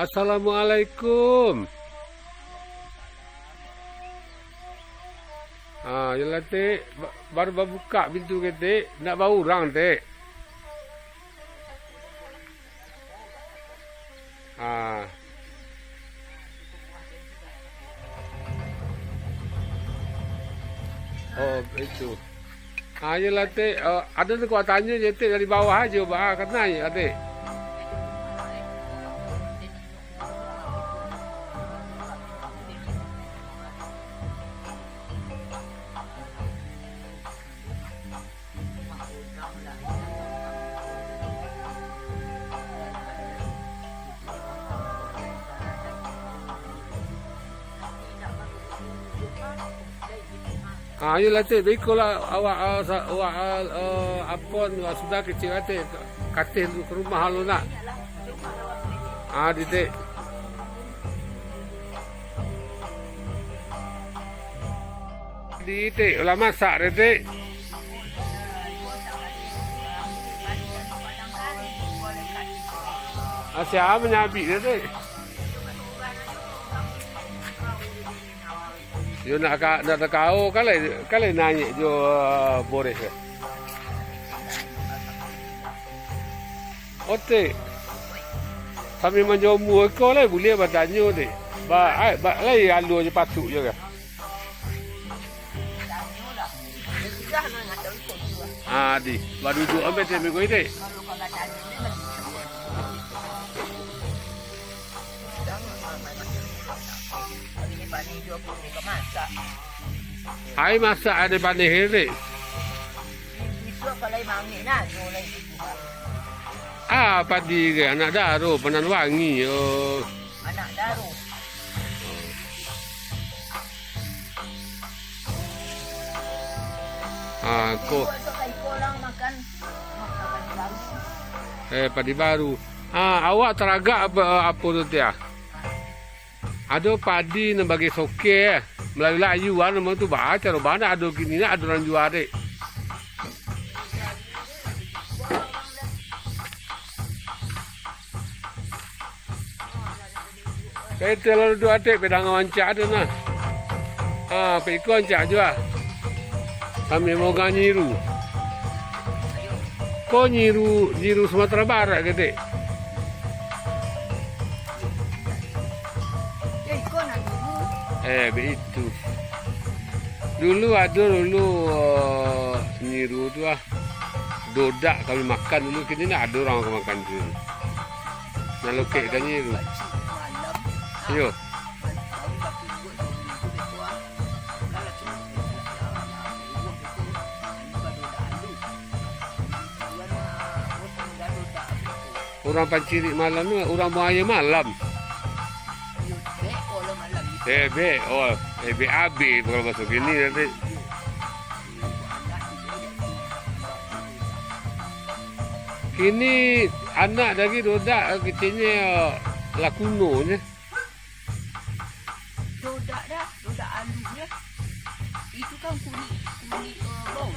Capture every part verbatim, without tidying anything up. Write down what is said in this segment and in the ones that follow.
Assalamualaikum. Ah, yalah, Tek. Ba-, baru babuka pintu ketek, ndak ba urang, Tek. Ah. Oh, itu. Ah, iyolah, Tek. Ah, ado nan kau tanyo je, Tek, dari bawah ajo, ba, ka naiak, Tek. Ah, iyolah, Tek, baikolah awak, ah, sa-, awak, ah, ah, apo, awak sudah kecek, Tek, kateh ka rumah lu nak. Ah, di, Tek. Di, Tek, lah masak deh, Tek. Ah, sia manyabik deh, Tek. Yo nak ka, nak takao, kalai, kalai naiak jo, ah, boreh. Otek. Sambil manjamua ko lai buliah batanyo, Tek. Ba, ai, ba, lai alua jo patuik jo kah? Ah, di. Baduduak ampe Tek minggu ini. Ai masak ado paneh, Tek. Ah, padi ke anak daro, panan wangi, yo. Anak daro. Ah, ko. Iko, iko, iko urang makan, makan padi baru. Eh, padi baru. Ah, awak taragak apo, apo tu, Tek? Ado padi nan bagai soke, Melayu-layuan namo tu, ba, caro bana ado kini, ado urang jua, Tek. Kayak terlalu dua, Tek, pedang rancak tu nah. Ha, pek iko rancak jua. Kami mau nyiru. Ko nyiru, nyiru Sumatera Barat ke, Tek? Eh, baitu. Dulu ado dulu, eh, nyiru tu ah. Dodak kami makan dulu, kini ndak ado urang ka makan tu. Nan lokek kan nyiru. Iyo. Urang pancirik malam tu, urang buang aia malam. Eh, bek, oh, eh, bek abih kalau masuk kini nanti. Kini anak dari Dodak kecilnya lah kuno je. Dodak dah, Dodak aluh dah. Itu kan kulik, kulik, eh, bau.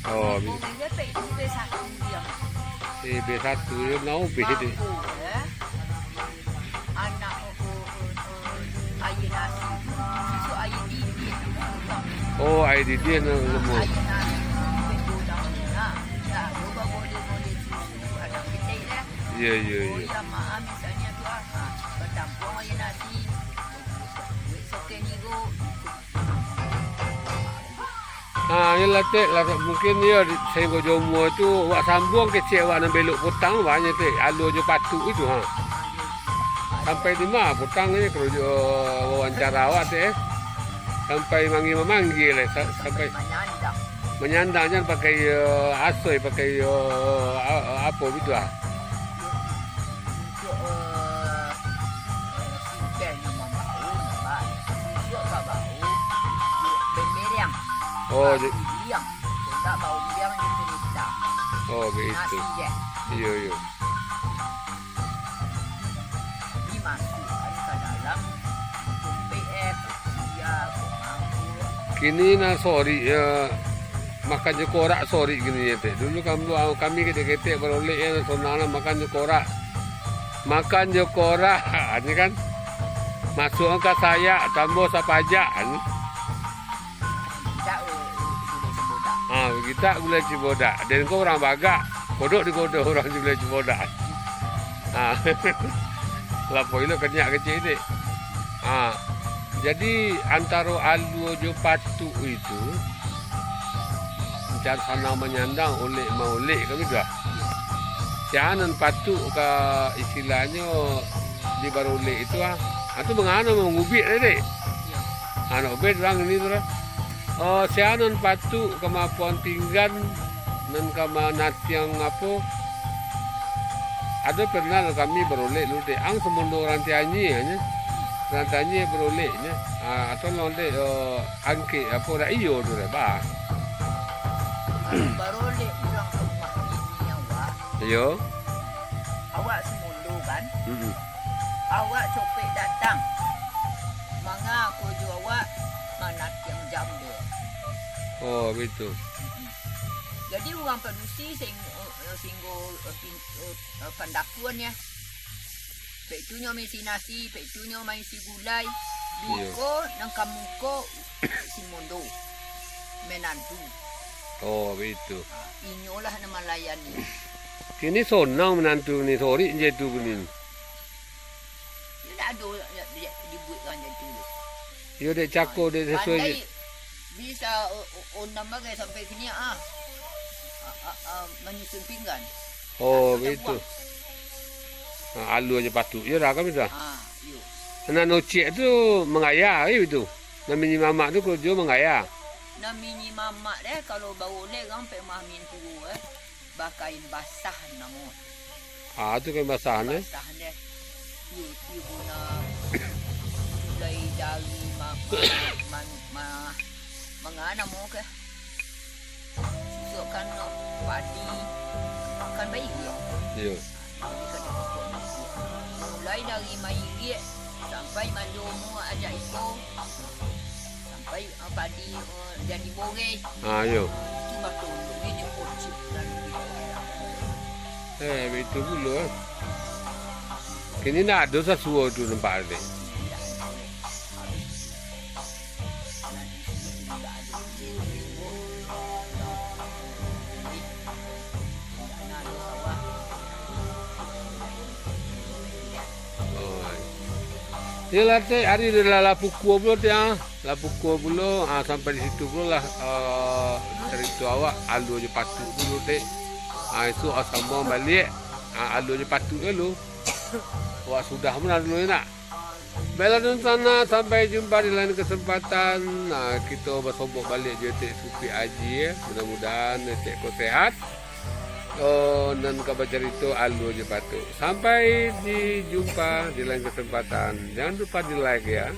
Oh, bau bi- bepek itu B satu dia. Eh, B satu dia, nau B dia. Bau, eh. Anak, oh, oh, oh, oh, aia nasi. Itu aia didih. Oh, aia didih nak lemak. Aia nasi, itu Dodak aluh. Nah, dah, boleh, boleh susu anak kecil dah. Ya, ya, ya. Oh, ya, maaf, misalnya tu, ah, ha, batampuang aia nasi. Ha, iyolah, Tek, lah, mungkin iyo, di, sainggo jo umua tu, wak sambuang kecek awak nan belok potang tu, banyak, Tek, alua jo patuik itu, ha. Sampai di ma potang ni, karajo wawancara awak, Tek, eh? Sampai manggi-mamanggi, eh, sa-, sampai manyandang. Manyandang, jan pakai, eh, asoi, pakai, eh, a-, a-, apo gitu, ah. Untuak, eh, eh, singkeh nyo mambao, nambah. Untuak babao, bemeriang. Oh, jadi liang. Kok ndak baumbiang di kereta. Oh, begitu. Nasi, je. Iyo, iyo. Dimasukkan ka dalam tumpek, eh, kucia, kok mangkuk. Kini nan sorik, eh, makan jo korak sorik kini, yo, Tek. Dulu kami, kami ketek-ketek barolek, yo, nan sonang lah makan jo korak. Makan jo korah, ni kan. Masuak ka sayak, tambah sapajak, ni. Gitak, eh, gulai cembodak. Ah, gitak gulai cembodak. Den ko urang bagak, kodok digodoh urang gulai cembodak. Ah. Lapau ilo kanyak kecil dek. Ah. Jadi, antaro alua jo patuk itu, Mancari sanang manyandang, olek maolek, kan gitu lah. Sia nan patuk ka, istilahnyo, di barolek itu ah. Ah, tu mangana mangubik tadi. Anak ubek urang ini tu lah. Oh, sia nan patuk ka mapuan pinggan, nan ka manatiang apo. Ado pernah lah kami barolek dulu dek. Ang samundo urang Tianyie nyo. Urang Tianyie barolek nyo. Ah, atau nonde, eh, angkek apo dak iyo tu deh, bah. Kalau barolek urang rumah bini awak, iyo. Awak samundo kan? Mm-mm. Awak copek datang. Manga ko jo awak manatiang jambia. Oh, begitu. Mm-mm. Jadi urang padusi sing-, eh, singgo, eh, pin-, eh, eh, pandapuan ya. Pek tu nyo maisi nasi, pek tu nyo maisi gulai. Iyo. Biko nan ka muko si Mondo. Menantu. Oh, begitu. Ha, inyolah nan malayani. Kini sonang menantu ni, sorik je tu kini. Iyo dak ado nak di-, dibuek urang macam tu. Iyo dek cako, dek sesuai. Pandai bisa o-, o-, onam bagai sampai kini ah. Ah, ah, ah, manyusun pinggan. Oh, begitu. Nah, alua jo patuk. Iyo dah, kan bisa. Ah, iyo. Nan ocek tu mangaya, eh, itu. Nan mini mamak tu karajo mangaya. Nan mini mamak deh, kalau baolek urang pek mah mintu, eh. Bakain basah namo. Ah, tu kain basah ne. Basah deh. Iyo, iyo guna mulai dari ma-, ma-, ma-, ma-, manga namo ke? Susok kan no padi, kan bairiak. Iyo. Jadi kata pokok ni, mulai dari mairiak sampai manjomo ajak iko. Sampai, ah, padi, ah, jadi boreh. Ah, iyo. Itu baru tunjuknyo jo ocek lalu di dalam. Eh, itu pulo, eh. Kini ndak ado sasuo tu nampak dek. Oh. Iyolah, Tek, ari lah, lah pukua pulo, Tek, ah. Lah pukua pulo, ah, sampai di situ pulo lah, eh, carito awak, alua jo patuk dulu, Tek. Ah, esok, ah, sambung baliak, ah, alua jo patuk dulu. Awak sudah pulo dulu, nak. Baiklah, dunsanak, sampai jumpa di lain kesempatan. Nah, kito basobok baliak jo Etek Supik Aji, ya. Mudah-mudahan Etek ko sehat. Oh, nan ka bacarito alua jo patuk. Sampai dijumpa di lain kesempatan. Jangan lupa di-like, ya.